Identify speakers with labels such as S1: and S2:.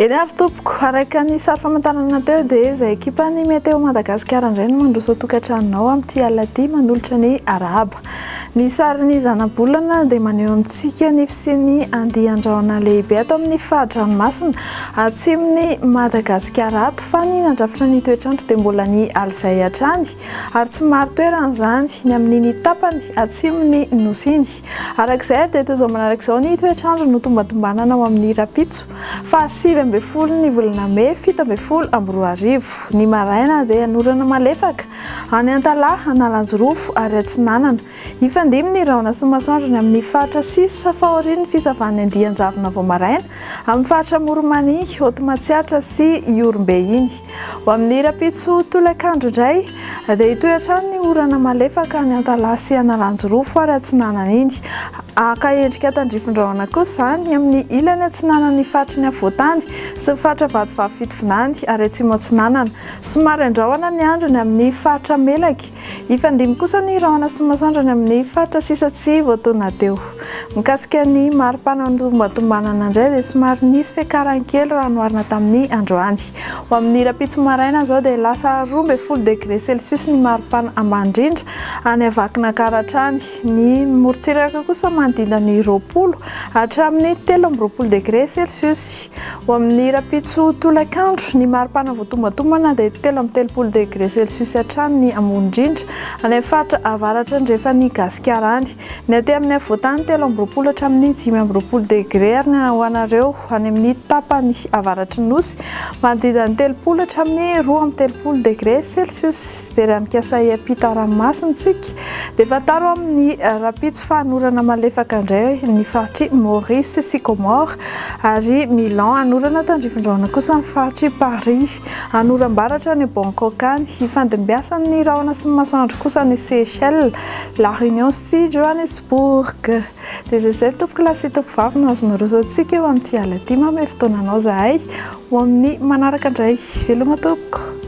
S1: Eny ary tompoko, araka ny sary famantarana teo dia izay ekipan'ny Météo Madagasikara indray no mandroso an-tokantranonao amin'ity alina ity manolotra ny arahaba. Ny sarin'ny zanabolana dia maneho amintsika ny fisian'ny andian-drahona lehibe ato amin'ny fari-dranomasina atsimon'i Madagasikara ato fa ny nandrafitra ny toetr'andro dia mbola ny alizay hatrany ary tsy marin-toerana izany ny amin'iny tapany atsimon'ny Nosy iny. Araka izay ary dia toy izao manaraka izao ny toetr'andro no tombantombanana ho amin'ny rahampitso faha 19 ny volana mey 2017. Ny maraina dia hanorana malefaka any Antalaha, Analanjirofo ary Atsinanana. Hifandimby ny rahona sy masoandro ny amin'ny faritra sisa fa aorian'ny fisavan'ny andian-javona vao maraina amin'ny faritra Amoron'i-Mania, Haute Matsiatra sy Ihorombe iny. Ho amin'ny rahampitso tolakandro indray dia hitohy hatrany ny orana malefaka any Antalaha sy Analanjirofo ary Atsinanana iny. Haka endrika tandrifin-drahona kosa izany amin'ny ilany atsinanan'ny faritry ny afovoan-tany sy ny faritra Vatovavy Fitovinany ary Atsimo Atsinanana. Somary andrahona ny andro ny amin'ny faritra Melaky. Hifandimby kosa ny rahona sy masoandro any amin'ny faritra sisa tsy voatonona teo. Mikasika ny maripana notombantombanana indray dia somary nisy fiakarany kely raha noharina tamin'ny androany. Ho amin'ny rahampitso maraina izao dia lasa 12 degré celsius ny maripana ambany indrindra any Vakinankaratra any. Ny morontsiraka kosa manodidina ny 20 hatramin'ny 23 degré celsius. Ho amin'ny rahampitso tolakandro, ny maripana voatombantombana dia 33 degré celsius hatrany ny ambony indrindra any amin'ny faritra avaratra andrefan'i Gasikara any. Ny aty amin'ny afovoantany 23 hatramin'ny 25 degré ary ny ho anareo any amin'ny tapany avaratry ny Nosy manodidina ny 30 hatramin'ny 32 degré celsius. Dia raha mikasa hiampita ranomasina isika dia fantaro amin'ny rahampitso fa hanorana malefaka indray ny faritr'i Maurice sy Comores ary Milan. Hanorana tandrifin-drahona kosa ny faritr'i Paris. Hanoram-baratra any Bangkok any. Hifandimbiasan'ny rahona sy ny masoandro kosa any Seychelles, La Réunion sy Johannesburg. Dia izay izay tompokolahy sy tompovavy no azo naroso antsika eo amin'ity alina ity. Manome fotoana anao izahay ho amin'ny manaraka indray. Veloma tompoko.